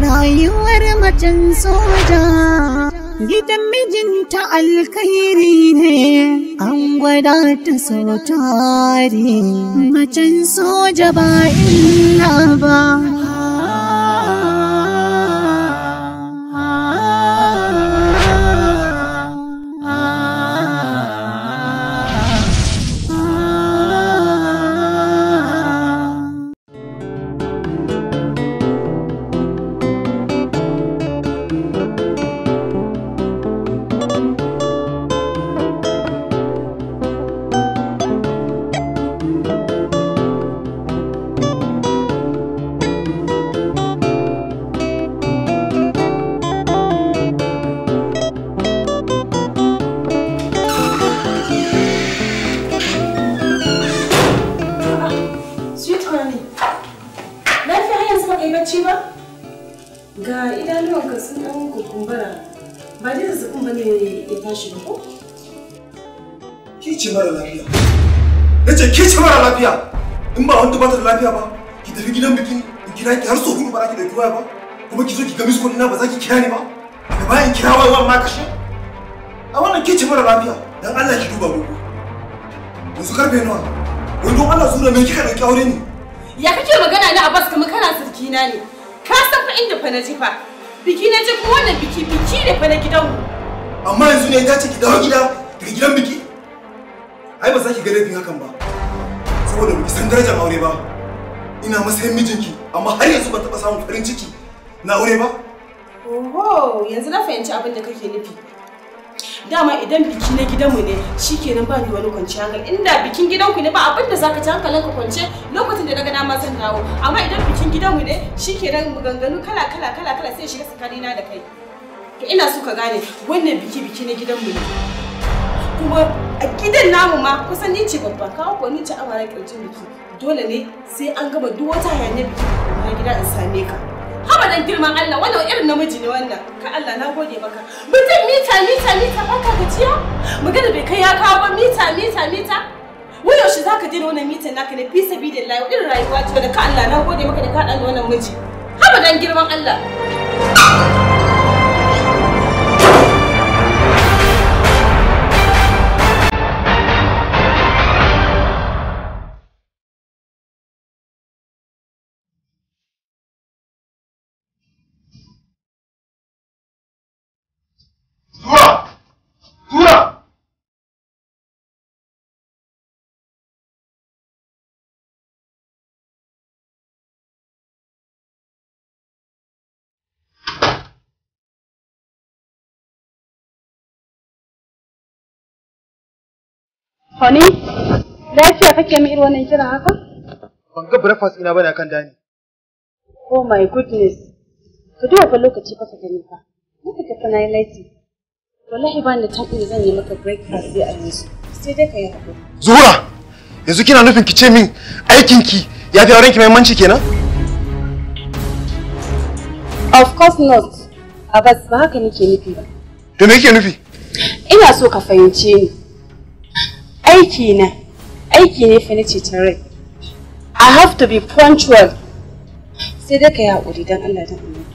Rayuwar macen soja gidan mijinta alkhairi ne, an gwada ta sau tari. Macen soja ba illa ba. Lafiya ba ki tafi gidan bikin in kira ki har so hudu ba za ki dauki waya ba, kuma ki zo ki ga miskon ina ba za ki kira ni ba, daga bayan kira waya ma kashe a wannan ke ce mara lafiya. Dan Allah ki duba gogo, yanzu karfe nawa? Wai don Allah zura me kika dauki aure ne? Ya kake magana na Abbas kamar kana sarki na ne? Ka san fa inda fa na ji fa biki na ji, kuma wannan biki biki ne fa na gidanmu. Amma yanzu ne ya ce ki dawo gida daga gidan biki? Ai ba za ki ga laifin hakan ba, saboda ba ki san darajar aure ba. Ina matsayin mijinki amma har yanzu ban taɓa samun farin ciki na aure ba. Oho, yanzu na fahimci abin da kake nufi. Dama idan biki na gidanmu ne shikenan ba ni wani kwanciyar hankali. Inda bikin gidanku ne ba abin da zaka ci hankalinka kwance lokacin da na ga dama zan dawo. Amma idan bikin gidanmu ne shikenan maganganu kala kala kala kala sai shiga tsakanina da kai. To ina so ka gane wannan biki biki na gidanmu ne. Kuma a gidan namu ma kusan ni ce babba, kawo ko ni ce amara kirjin biki. Dole ne sai an gama duk wata hayaniyar biki na gida in same ka. Haba dan girman Allah, wannan irin namiji ne wannan. Ka Allah na gode maka. Mutum mita mita mita baka gajiya? Magana bai kai ya kawo ba, mita mita mita. Wai yaushe zaka daina wannan mitan naka ne fi sabilillahi? Irin rayuwa ce da ka Allah na gode maka da ka haɗa wannan miji. Haba dan girman Allah. Tura! Honey, lafiya kake min irin wannan kira haka? Ban ga breakfast ina bane akan dani. Oh my goodness. Ka duba fa lokaci fa ka gani fa. Muka tafi na yi latti. Wallahi ba ni da time da zan yi maka breakfast sai a yanzu. Sai dai ka yi haƙuri. Zuhura, yanzu kina nufin ki ce min aikin ki ya fi auren ki muhimmanci kenan? Of course not. Abbas, ba haka nake nufi ba. To me kike nufi? Ina so ka fahimce ni. Aiki na, aiki ne fa na ceton rai. I have to be punctual. Sai dai ka yi haƙuri don Allah don Allah.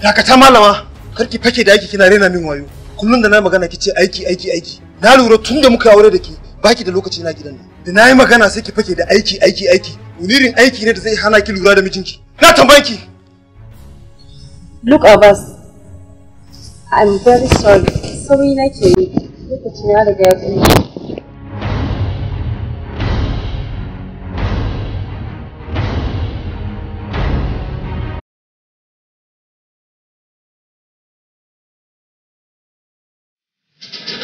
Dakata malama, kar ki fake da aiki kina rena min wayo. Kullum da na magana kice aiki aiki aiki. Na lura tun da muka aure da ke baki da lokaci na gidan nan. Da na yi magana sai ki fake da aiki aiki aiki. Wani aiki ne da zai hana ki lura da mijinki? Na tambaye ki. Look Abbas, I'm very sorry. Sauri nake yi. Lokacin ya riga ya ƙure.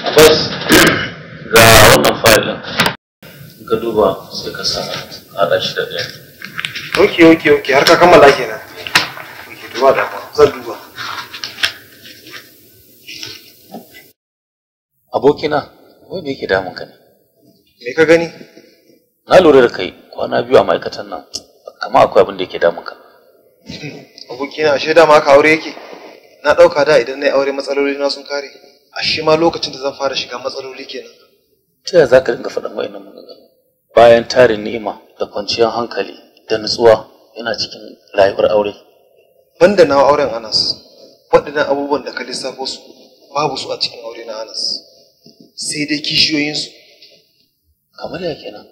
Abbas, ga wannan fayil ɗin. In ka duba sai ka sa ka haɗa shi da ɗaya. Ok, har ka kammala kenan. Ok, duba da zan duba. Abokina, wai me yake damun ka ne? Me ka gani? Na lura da kai kwana biyu a ma'aikatan nan Kamar akwai abin da yake damunka. Abokina, ashe dama ka aure yake. Na ɗauka da idan na yi aure matsaloli na sun kare. Ashe ma lokacin da zan fara shiga matsaloli kenan. Ta yaya za ka dinga faɗan wa'innan maganganu? Bayan tarin ni'ima da kwanciyar hankali da nutsuwa yana cikin rayuwar aure. Banda nawa auren Anas, waɗannan abubuwan da ka lissafo su babu su a cikin aure na Anas. Sai dai kishiyoyinsu. Kamar ya kenan?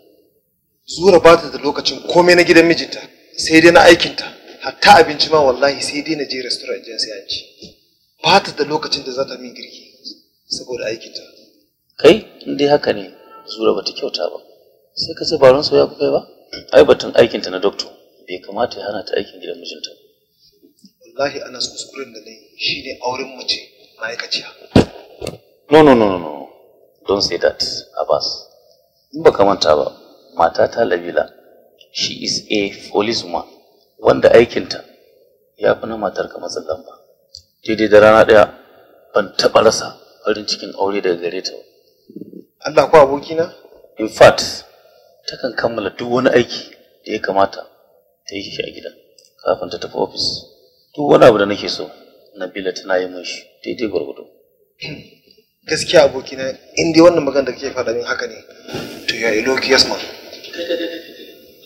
Zura ba ta da lokacin komai na gidan mijinta, sai dai na aikinta. Hatta abinci ma wallahi sai dai na je restaurant je sai an ci. Ba ta da lokacin da za ta min girki saboda aikinta. Kai, in dai haka ne, Zura bata kyauta ba. Sai ka ce baron soya kuka yi ba? Ai batun aikinta na doctor bai kamata ya hana ta aikin gidan mijinta. Wallahi Anas, kuskuren da na yi shine auren mace ma'aikaciya. No, no, no, no, no. Don't say that, Abbas. In baka manta ba, matata Labila, she is a policewoman wanda aikinta ya fi na matarka matsin lamba. Daidai da rana ɗaya ban taɓa rasa farin cikin aure daga gare ta ba. Allah ko abokina? In fact, takan kammala duk wani aiki da ya kamata ta yi shi a gida kafin ta tafi ofis. Duk wani abu da nake so, Nabila tana yi min shi daidai gwargwado. Gaskiya abokina, in dai wannan magana da kake faɗa min haka ne, to ya iloki yes man.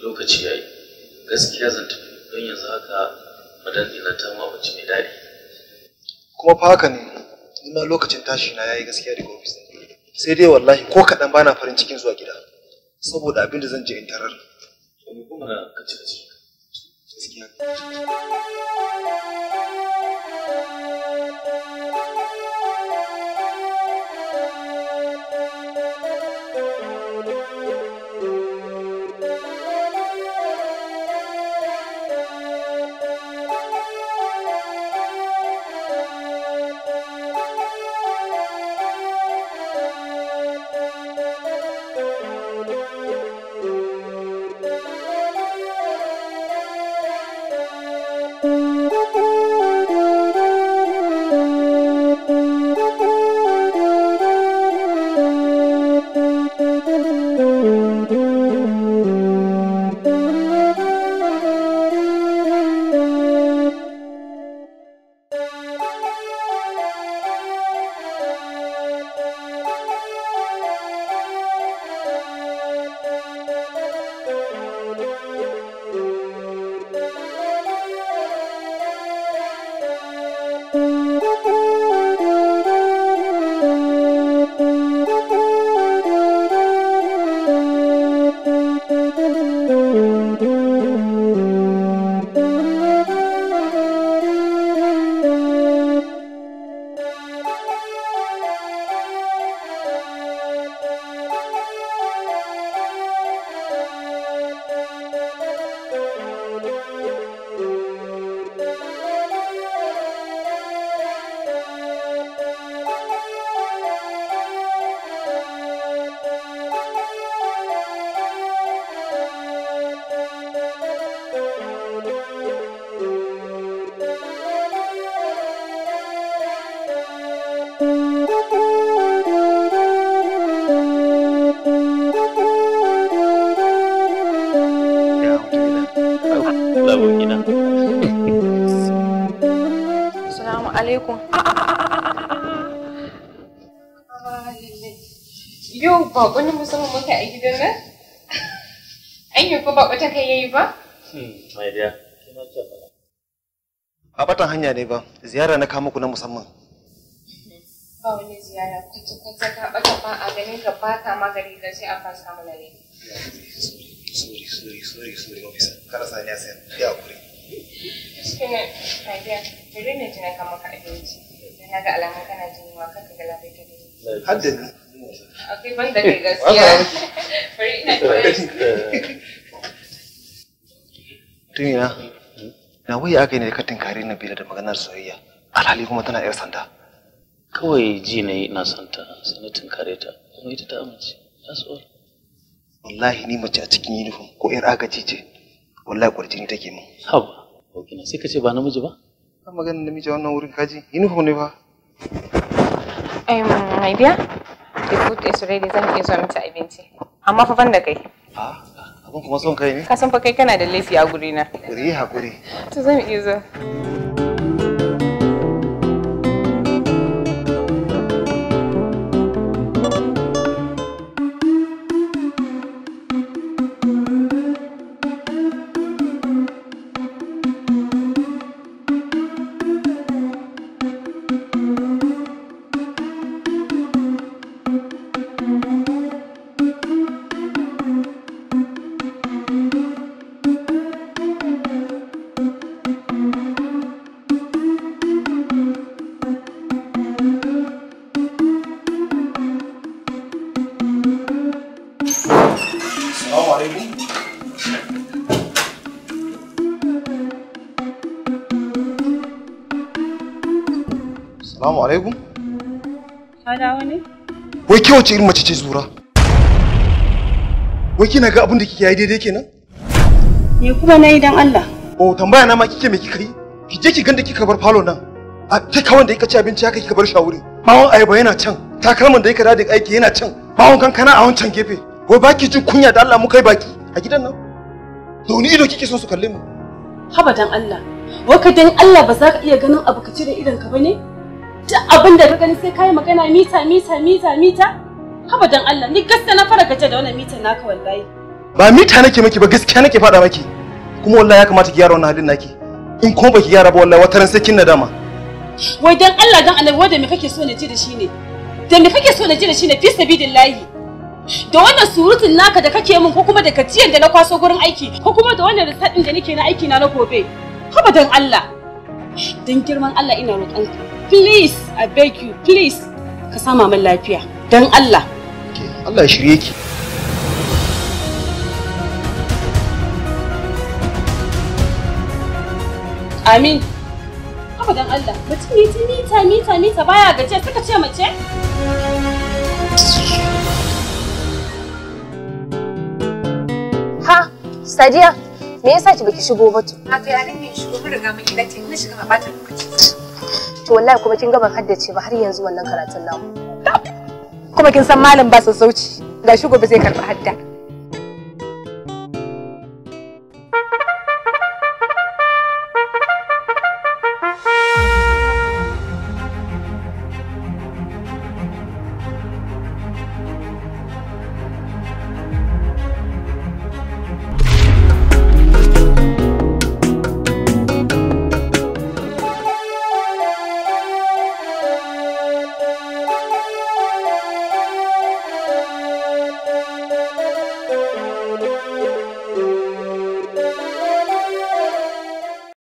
Lokaci ya yi, gaskiya zan tafi don yanzu haka madan ina ta ma abinci mai daɗi. Kuma fa haka ne, ni ma lokacin tashi na yayi gaskiya daga ofis. Sai dai wallahi ko kaɗan bana farin cikin zuwa gida saboda abin da zan je in tarar. To mu kuma na kaci kaci. Gaskiya. Abokina. Assalamu alaikum. Yau baƙo na musamman muka a gidan nan? Anya ko baƙo ta kai yayi ba? My dear. Kina ce faɗa. A batan hanya ne ba, ziyara na kawo muku na musamman. Ba wani ziyara kwata-kwata ka ɓata ba a ganin ka ba ka magani da sai a fasa mana ne. Sorry, sorry, sorry, sorry, officer. Kada sani ya sayar. Ya hakuri. Shikenan, my dear, bari na ji na kama ka abinci. Dan na ga alamun kana jin yunwa kar ka galabaita da ni. Har da ni. Akwai ban da kai gaskiya. Bari ina tare. Tumina, na waya aka yi ne ka tinkari Nabila da maganar soyayya. Alhali kuma tana 'yar sanda. Kawai ji na yi ina son ta sai na tunkare ta kuma ita ta amince. That's all. Wallahi ni mace a cikin uniform ko 'yar agaji ce. Wallahi kwarjini take min. Haba, abokina sai ka ce ba namiji ba? Kan maganar namiji a wannan wurin kaji, uniform ne fa. My dear, the food is ready zan iya zuwa mata abinci. Amma fa ban da kai. Ah, Abin kuma son kai ne? Ka san fa kai kana da laifi a guri na. Hakuri hakuri. To zan iya zuwa. Assalamu alaikum. Assalamu alaikum. Ka dawo ne? Wai ke wace irin mace ce Zura? Wai kina ga abin da kike yi daidai kenan? Me kuma nayi dan Allah? Oh, tambaya na ma kike me kika yi? Ki je ki ganda kika bar falo nan. A kika wanda kika ci abinci haka kika bar shi a wurin. Bawon ayaba yana can, takalman da kika da daga aiki yana can, bawon kankana a wancan gefe. Wai baki jin kunya da Allah mu kai baki a gidan nan? Da wani ido kike son su kalle mu? Haba dan Allah. Wai ka dan Allah ba za ka iya ganin abu ka cire idon ka bane? Duk abin da ka gani sai kai magana mita mita mita mita. Haba dan Allah, ni gaskiya na fara gaje da wannan mita naka wallahi. Ba mita nake miki ba, gaskiya nake faɗa maki. Kuma wallahi ya kamata ki gyara wannan halin naki. In kuma baki gyara ba wallahi wataran sai kin nadama. Wai dan Allah dan Annabi, wai da me kake so na ji da shi ne? Da me kake so na ji da shi ne fi sabilillahi? Da wannan surutun naka da kake min ko kuma da gajiyan da na kwaso gurin aiki ko kuma da wannan result din da nake na aiki na na gobe. Haba dan Allah. Dan girman Allah ina roƙonka. Please, I beg you, please ka sama min lafiya. Dan Allah. Allah ya shirye ki. Amin. Haba dan Allah, mutum ne ta mita mita mita baya gajiya suka ce mace? Ha, Sadiya, me yasa ki baki shigo ba to? A to ya nake shigo, mun riga mun yi latti, ina shiga ba bata lokaci. To wallahi kuma kin ga ban haddace ba har yanzu wannan karatun namu. Kuma kin san malam ba sassauci, gashi gobe zai karɓi hadda.